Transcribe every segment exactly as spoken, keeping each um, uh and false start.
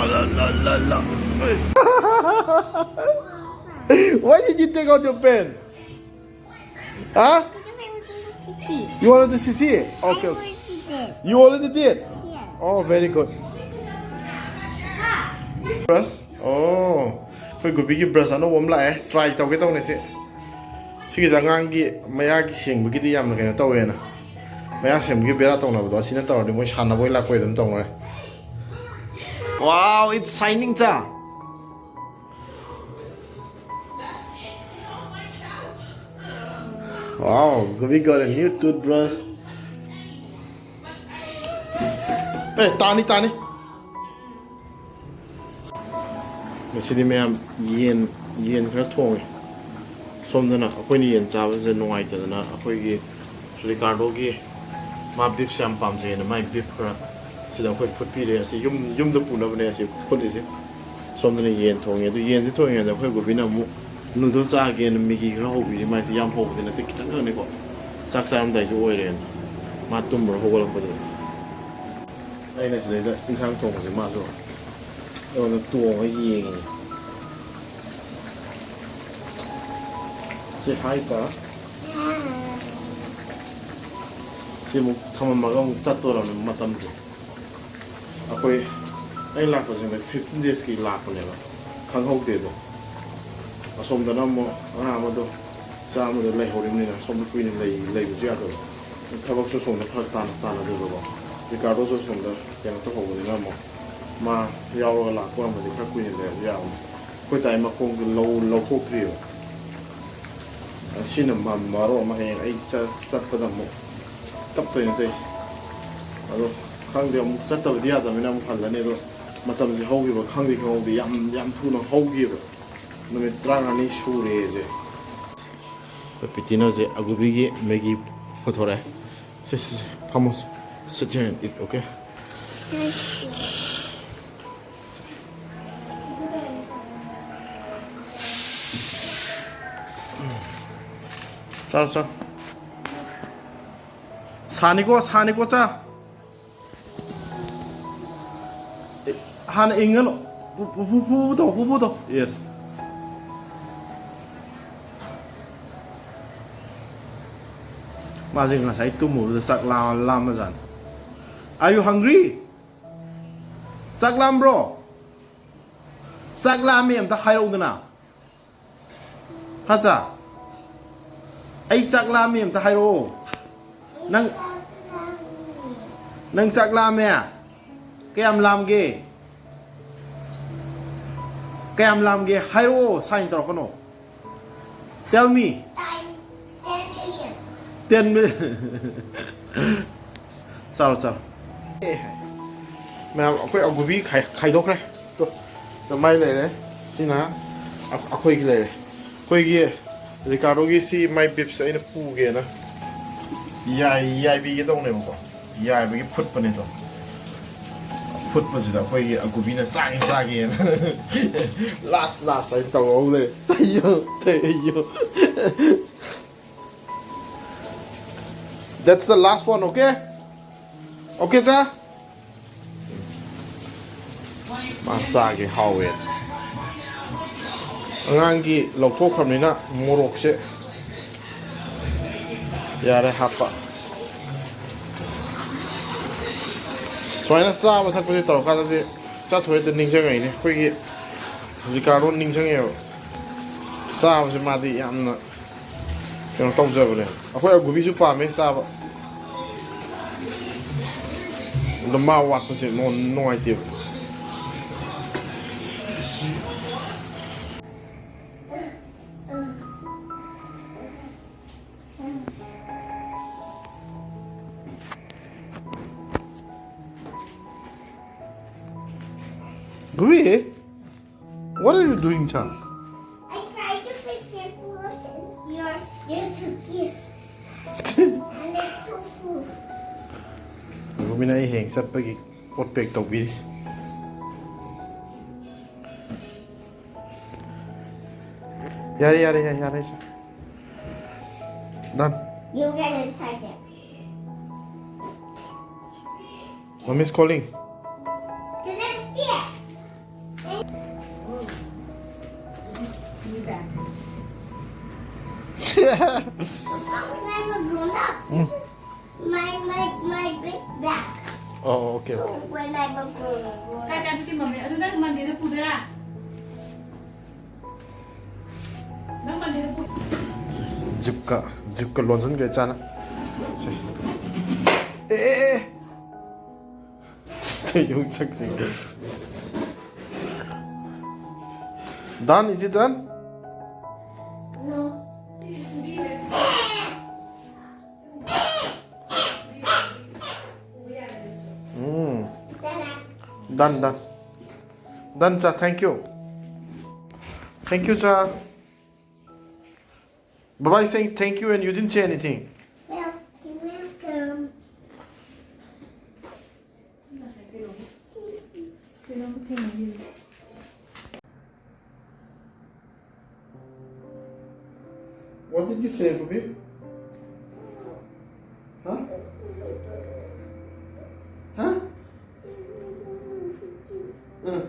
La, la, la, la. Why did you take out your pen? Huh? Because I was doing sissy. You wanted to see? Okay, I okay. already did. You already did? Yes. Oh, very good. Brush? Oh. ꯑꯩꯈꯣꯏ ꯒꯨꯕꯤꯒꯤ brush ꯑꯅꯧꯕ ꯑꯃ ꯂꯥꯛꯑꯦ, try ꯇꯧꯒꯦ ꯇꯧꯅꯦ ꯁꯤ꯫ ꯁꯤꯒꯤꯁꯦ ꯑꯉꯥꯡꯒꯤ ꯃꯌꯥꯒꯤ ꯁꯦꯡꯕꯒꯤꯗꯤ ꯌꯥꯝꯅ ꯀꯩꯅꯣ ꯇꯧꯋꯦꯅ, ꯃꯌꯥ ꯁꯦꯡꯕꯒꯤ ꯕꯦꯔꯥ ꯇꯧꯅꯕꯗꯣ ꯑꯁꯤꯅ ꯇꯧꯔꯗꯤ ꯃꯣꯏ ꯁꯥꯟꯅꯕꯣꯏ ꯂꯥꯛꯄꯣꯏ ꯑꯗꯨꯝ ꯇꯧꯅꯔꯦ꯫ Wow, it's shining, cha. Wow, we got a new toothbrush. ꯑꯦ, ꯇꯥꯅꯤ, ꯇꯥꯅꯤ꯫ ꯉꯁꯤꯗꯤ ꯃꯌꯥꯝ ꯌꯦꯟ, ꯌꯦꯟ ꯈꯔ ꯊꯣꯡꯉꯦ꯫ ꯁꯣꯝꯗꯅ ꯑꯩꯈꯣꯏꯅ ꯌꯦꯟ ꯆꯥꯕꯁꯦ ꯅꯨꯡꯉꯥꯏꯇꯗꯅ ꯑꯩꯈꯣꯏꯒꯤ ꯔꯤꯀꯥꯔꯗꯣꯒꯤ, ꯃꯥ ꯕꯤꯐꯁꯦ ꯌꯥꯝ ꯄꯥꯝꯖꯩꯅ, ꯃꯥꯏ ꯕꯤꯐ ꯈꯔ ꯁꯤꯗ ꯑꯩꯈꯣꯏ ꯐꯨꯠꯄꯤꯔꯦ꯫ ꯑꯁꯤ ꯌꯨꯝ, ꯌꯨꯝꯗ ꯄꯨꯅꯕꯅꯦ ꯑꯁꯤ ꯐꯨꯠꯂꯤꯁꯦ꯫ ꯁꯣꯝꯗꯅ ꯌꯦꯟ ꯊꯣꯡꯉꯦ꯫ ꯑꯗꯨ ꯌꯦꯟꯁꯦ ꯊꯣꯡꯉꯤꯉꯩꯗ ꯑꯩꯈꯣꯏ ꯒꯣꯕꯤꯅ ꯑꯃꯨꯛ ꯅꯨꯗꯜ ꯆꯥꯒꯦꯅ ꯃꯦꯒꯤ ꯈꯔ ꯍꯧꯕꯤꯔꯦ꯫ ꯃꯥꯏꯁꯦ ꯌꯥꯝ ꯍꯧꯕꯗꯤ ꯅꯠꯇꯦ, ꯈꯤꯇꯪ ꯈꯛꯅꯤꯀꯣ꯫ ꯆꯥꯛ ꯆꯥꯔꯝꯗꯥꯏꯁꯨ ꯑꯣꯏꯔꯦꯅ ꯃꯥ ꯇꯨꯝꯃꯨꯔ ꯍꯧꯒꯠꯂꯛꯄꯗꯨꯗ꯫ ꯑꯩꯅ ꯁꯤꯗꯩꯗ ꯏꯟꯁꯥꯡ ꯊꯣꯡꯕꯁꯦ ꯃꯥꯁꯨ ꯑꯩꯉꯣꯟꯗ ꯇꯣꯡꯉꯒ ꯌꯦꯡꯉꯤ꯫ ꯁꯤ ꯍꯥꯏ ꯄꯥ꯫ ꯁꯤ ꯑꯃꯨꯛ ꯊꯝꯃꯝꯃꯒ ꯑꯃꯨꯛ ꯆꯠꯇꯣꯔꯕꯅꯤ ꯃꯇꯝꯁꯦ꯫ ꯑꯩꯈꯣꯏ, ꯑꯩ ꯂꯥꯛꯄꯁꯤꯗ ꯐꯤꯐꯇꯤꯟ ꯗꯦꯖꯀꯤ ꯂꯥꯛꯄꯅꯦꯕ, ꯈꯪꯍꯧꯗꯦ ꯑꯗꯣ꯫ ꯑꯁꯣꯝꯗꯅ ꯑꯃꯨꯛ ꯑꯉꯥꯡ ꯑꯃꯗꯣ ꯆꯥ ꯑꯃꯗ ꯂꯩꯍꯧꯔꯤꯕꯅꯤꯅ ꯑꯁꯣꯝꯗ ꯀꯨꯏꯅ ꯂꯩ-, ꯂꯩꯕꯁꯨ ꯌꯥꯗꯕ꯫ ꯊꯕꯛꯁꯨ ꯑꯁꯣꯝꯗ ꯐꯔꯛ ꯇꯥꯅ ꯇꯥꯅꯗꯣꯏꯕꯀꯣ꯫ ꯔꯤꯀꯥꯔꯗꯣꯁꯨ ꯑꯁꯣꯝꯗ ꯀꯩꯅꯣ ꯇꯧꯍꯧꯕꯅꯤꯅ ꯑꯃꯨꯛ ꯃꯥ ꯌꯥꯎꯔꯒ ꯂꯥꯛꯄ ꯑꯣꯏꯔꯝꯃꯗꯤ ꯈꯔ ꯀꯨꯏꯅ ꯂꯩꯔꯁꯨ ꯌꯥꯕꯅꯤ꯫ ꯑꯩꯈꯣꯏ ꯇꯥꯏ ꯃꯈꯣꯡꯗꯨ ꯂꯧ-, ꯂꯧꯊꯣꯛꯇ꯭ꯔꯤꯕ꯫ ꯁꯤꯅ ꯃ-, ꯃꯔꯣꯟ ꯑꯃ ꯍꯌꯦꯡ ꯑꯩ ꯆ-, ꯆꯠꯄꯗ ꯑꯃꯨꯛ ꯀꯞꯇꯣꯏꯅꯦ ꯇꯧꯔꯤꯁꯦ꯫ ꯑꯗꯣ ꯈꯪꯗꯦ, ꯑꯃꯨꯛ ꯆꯠꯇꯕꯗꯤ ꯌꯥꯗꯕꯅꯤꯅ ꯑꯃꯨꯛ ꯍꯜꯂꯅꯤ꯫ ꯑꯗꯣ ꯃꯇꯝꯁꯦ ꯍꯧꯈꯤꯕ ꯈꯪꯗꯤ ꯈꯪꯍꯧꯗꯦ, ꯌꯥꯝ, ꯌꯥꯝ ꯊꯨꯅ ꯍꯧꯈꯤꯕ꯫ ꯅꯨꯃꯤꯠ ꯇꯔꯥꯃꯉꯥꯅꯤ ꯁꯨꯔꯦꯁꯦ꯫ ꯑꯩꯈꯣꯏ ꯄꯤꯇꯤꯅꯁꯦ ꯑꯒꯨꯕꯤꯒꯤ ꯃꯦꯒꯤ ꯄꯨꯊꯣꯔꯛꯑꯦ꯫ ꯁꯦ, ꯁꯦ, ꯁꯦ, ꯐꯝꯃꯣ ꯁꯦ꯫ Sit here and eat, okay? ꯆꯥꯔꯣ, ꯆꯥꯔꯣ꯫ ꯁꯥꯅꯤꯀꯣ, ꯁꯥꯅꯤꯀꯣ, ꯆꯥ꯫ ꯍꯥꯟꯅ ꯏꯪꯍꯜꯂꯣ꯫ ꯄꯨ- ꯄꯨ- ꯄꯨ- ꯄꯨ- ꯄꯨ ꯇꯧ, ꯄꯨ- ꯄꯨ ꯇꯧ꯫ Yes. ꯃꯥꯁꯦ ꯉꯁꯥꯏ ꯇꯨꯝꯃꯨꯕꯗ ꯆꯥꯛ ꯂꯥꯝ- ꯂꯥꯝꯃꯖꯥꯠꯅꯤ꯫ Are you hungry? ꯆꯥꯛ ꯂꯥꯝꯕ꯭ꯔꯣ? ꯆꯥꯛ ꯂꯥꯝꯃꯦ ꯑꯝꯇ ꯍꯥꯏꯔꯛꯎꯗꯅ꯫ ꯍꯥꯆꯥ, ꯑꯩ ꯆꯥꯛ ꯂꯥꯝꯃꯦ ꯑꯝꯇ ꯍꯥꯏꯔꯛꯑꯣ꯫ ꯅꯪ, ꯅꯪ ꯆꯥꯛ ꯂꯥꯝꯃꯦ? ꯀꯌꯥꯝ ꯂꯥꯝꯒꯦ? ꯀꯌꯥꯝ ꯂꯥꯝꯒꯦ ꯍꯥꯏꯔꯛꯑꯣ, sign ꯇꯧꯔꯛꯀꯅꯣ꯫ Tell me. Ten million. Ten million. ꯆꯥꯔꯣ, ꯆꯥꯔꯣ꯫ ꯑꯦ, ꯃꯌꯥꯝ, ꯑꯩꯈꯣꯏ ꯑꯒꯨꯕꯤ ꯈꯥꯏ-, ꯈꯥꯏꯗꯣꯛꯈ꯭ꯔꯦ꯫ ꯇꯣ, ꯁꯤꯗ ꯃꯥꯏ ꯂꯩꯔꯦ꯫ ꯁꯤꯅ ꯑꯩꯈꯣꯏꯒꯤ ꯂꯩꯔꯦ꯫ ꯑꯩꯈꯣꯏꯒꯤ ꯔꯤꯀꯥꯔꯗꯣꯒꯤ ꯁꯤ ꯃꯥꯏ ꯕꯤꯞꯁꯦ ꯑꯩꯅ ꯄꯨꯒꯦꯅ ꯌꯥꯏ-, ꯌꯥꯏꯕꯤꯒꯦ ꯇꯧꯅꯦꯕꯀꯣ꯫ ꯌꯥꯏꯕꯒꯤ ꯐꯨꯠꯄꯅꯦ ꯑꯗꯣ꯫ ꯐꯨꯠꯄꯁꯤꯗ ꯑꯩꯈꯣꯏꯒꯤ ꯑꯀꯨꯕꯤꯅ ꯆꯥꯒꯦ ꯆꯥꯒꯦꯅ ꯂꯥꯁ ꯂꯥꯁ ꯍꯥꯏꯅ ꯇꯧꯍꯧ ꯂꯩꯔꯦ꯫ ꯑꯩꯌꯣ, ꯑꯩꯌꯣ꯫ That's the last one, okay? Okay, sir? ꯃꯥ ꯆꯥꯒꯦ ꯍꯥꯎꯋꯦ꯫ ꯑꯉꯥꯡꯒꯤ ꯂꯧꯊꯣꯛꯈ꯭ꯔꯕꯅꯤꯅ ꯃꯣꯔꯣꯛꯁꯦ ꯌꯥꯔꯦ ꯍꯥꯞꯄ꯫ ꯁꯨꯃꯥꯏꯅ ꯆꯥꯕ ꯊꯛꯄꯁꯦ ꯇꯧꯔꯀꯥꯟꯗꯗꯤ ꯆꯥꯊꯣꯛ ꯍꯦꯛꯇ ꯅꯤꯡꯁꯤꯡꯉꯛꯏꯅꯦ꯫ ꯑꯩꯈꯣꯏꯒꯤ ꯔꯤꯀꯥꯔꯗꯣ ꯅꯤꯡꯁꯤꯡꯉꯛꯑꯦꯕ꯫ ꯆꯥꯕꯁꯦ ꯃꯥꯗꯤ ꯌꯥꯝꯅ ꯀꯩꯅꯣ ꯇꯧꯖꯕꯅꯦ꯫ ꯑꯩꯈꯣꯏ ꯑꯒꯨꯕꯤꯁꯨ ꯄꯥꯝꯃꯦ ꯆꯥꯕ꯫ ꯑꯗꯣ ꯃꯥ ꯋꯥꯠꯄꯁꯦ ꯅꯨꯡ-, ꯅꯨꯡꯉꯥꯏꯇꯦꯕ꯫ Gubi, what are you doing, child? I tried to forget what's in your, your suitcase. And it's so full. ꯒꯨꯕꯤꯅ ꯑꯩ ꯍꯌꯦꯡ ꯆꯠꯄꯒꯤ ꯄꯣꯠ ꯄꯦꯛ ꯇꯧꯕꯤꯔꯤ꯫ ꯌꯥꯔꯦ, ꯌꯥꯔꯦ, ꯌꯥꯔꯦ, ꯌꯥꯔꯦ, ꯁꯦ꯫ Done. You get inside there. Mommy is calling. Did it When I'm a grown up, this is my, my, my big bag. Oh, okay. So when I'm a grown up. Kaya kasi si Mami, ano na, Monday na po dira. Nang Monday na po. Zip ka, zip ka lonson kay chana. Eh, eh, eh. Yung saksi. Done? Is it done? No. Mm. Done, done. Done, cha. Thank you. Thank you, cha. Baba is saying thank you and you didn't say anything. Well, you're welcome. What did you say, Bobby? Huh? Huh? Uh.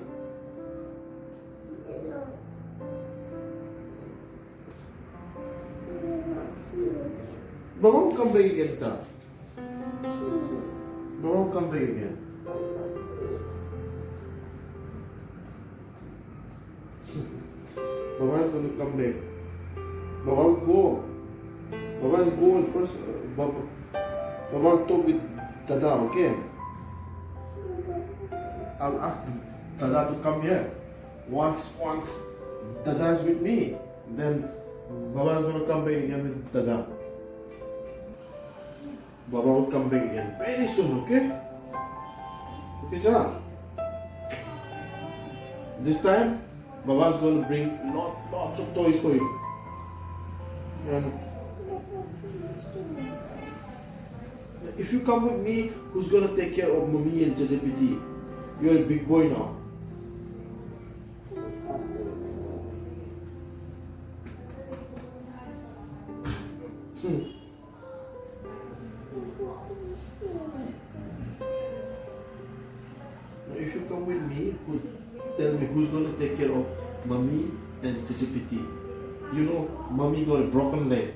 Baba will come back again, sir. Baba will come back again. Baba is going to come back. Baba will go. Baba will go and first. Uh, Baba, Baba will talk with Dada, okay? I'll ask Dada to come here. Once, once Dada is with me, then Baba is going to come back again with Dada. Baba will come back again very soon, okay? Okay, cha? This time, Baba is going to bring lot, lots of toys for you. And if you come with me, who's going to take care of Mommy and Jajapiti? You're a big boy now. Hmm. Now, if you come with me, who, tell me who's going to take care of Mommy and Jajapiti? You know, mommy got a broken leg.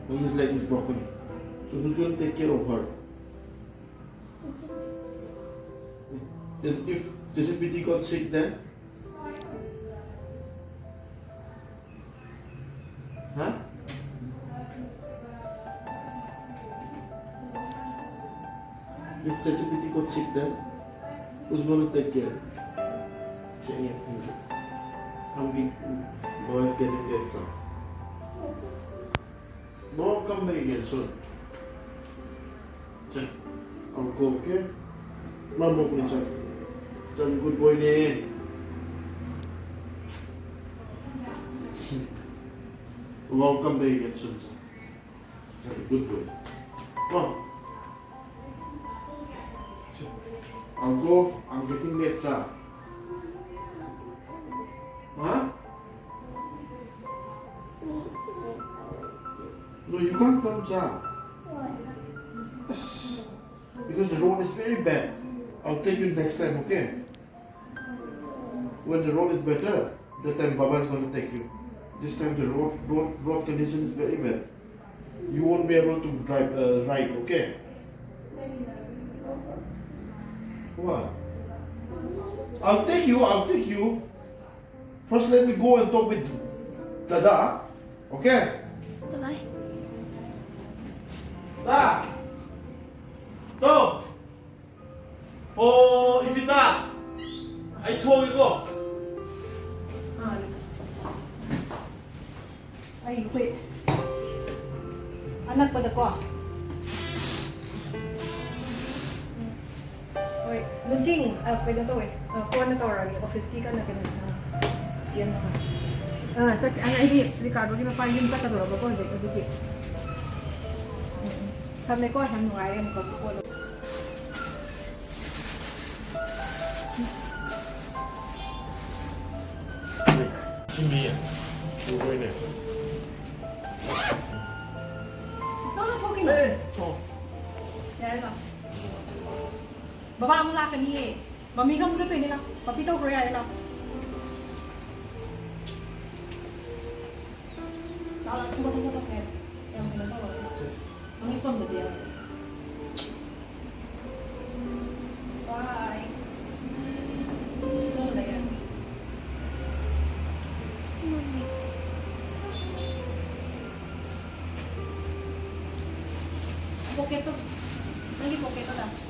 Mommy's leg is broken. So who's going to take care of her? If, if J C P T got sick, then? Huh? If J C P T got sick, then who's going to take care? Changing. I'm getting, boys getting cancer. No, come back again soon. Chan, I'll go, okay? Mom, okay, Chan. Chan, good boy ne. Welcome back again soon, Chan. Chan, good boy. Come. I'll go. I'm getting late, Chan. Huh? No, you can't come, Chan. Yes. Because the road is very bad. I'll take you next time, okay? When the road is better, that time Baba is going to take you. This time the road, road, road condition is very bad. You won't be able to drive, uh, ride, okay? What? I'll take you, I'll take you. First, let me go and talk with Dada, okay? Bye-bye. Da! To! Oh, Ibita! ꯑꯩ ꯊꯣꯛꯑꯒꯦꯀꯣ꯫ ꯑꯥ, ꯑꯩ ꯑꯩꯈꯣꯏ ꯑꯅꯛꯄꯗꯀꯣ꯫ ꯍꯣꯏ, ꯂꯨꯆꯤꯡ, ꯑ, ꯀꯩꯅꯣ ꯇꯧꯋꯦ, ꯑ, ꯀꯣꯟꯅ ꯇꯧꯔꯛꯑꯒꯦ, ꯑꯣꯐꯤꯁꯀꯤ ꯀꯟꯅ ꯀꯩꯅꯣ, ꯑ, ꯌꯦꯡꯉꯣ꯫ ꯑ, ꯆꯠ-, ꯑ, ꯑꯩꯗꯤ ꯔꯤꯀꯥꯔꯗꯣꯒꯤ ꯃꯄꯥ ꯌꯨꯝ ꯆꯠꯀꯗꯧꯔꯕꯀꯣ ꯍꯧꯖꯤꯛ, ꯑꯗꯨꯒꯤ꯫ ꯎꯝ, ꯎꯝ꯫ ꯊꯝꯃꯦꯀꯣ, ꯌꯥꯝ ꯅꯨꯡꯉꯥꯏꯔꯦ ꯑꯃꯨꯛꯀ ꯀꯣꯟꯅ꯫ ꯁꯤꯃꯤ ꯎꯔꯣꯏꯅꯦ꯫ ꯅꯪꯅ ꯊꯣꯛꯈꯤꯅꯣ꯫ ꯑꯦ, ꯊꯣꯛ꯫ ꯌꯥꯔꯦ, ꯂꯥꯛꯑꯣ꯫ ꯕꯕꯥ ꯑꯃꯨꯛ ꯂꯥꯛꯀꯅꯤꯌꯦ꯫ ꯃꯝꯃꯤꯒ ꯑꯃꯨꯛ ꯆꯠꯇꯣꯏꯅꯦ, ꯂꯥꯛꯑꯣ꯫ ꯄꯞꯄꯤ ꯇꯧꯈ꯭ꯔꯣ, ꯌꯥꯔꯦ, ꯂꯥꯛꯑꯣ꯫ ꯊꯣꯛꯀꯦ, ꯊꯣꯛꯀꯦ, ꯊꯣꯛꯀꯦ꯫ ꯌꯥꯝ ꯀꯩꯅꯣ ꯇꯧꯔꯣ꯫ ꯃꯃꯤꯠ ꯄꯣꯝꯗꯕꯤ ꯌꯥꯔꯣꯏ꯫ Bye. ꯄꯣꯀꯦꯠꯇꯣ꯫ ꯅꯪꯒꯤ ꯄꯣꯀꯦꯠꯇꯣ ꯂꯥꯛꯑꯣ꯫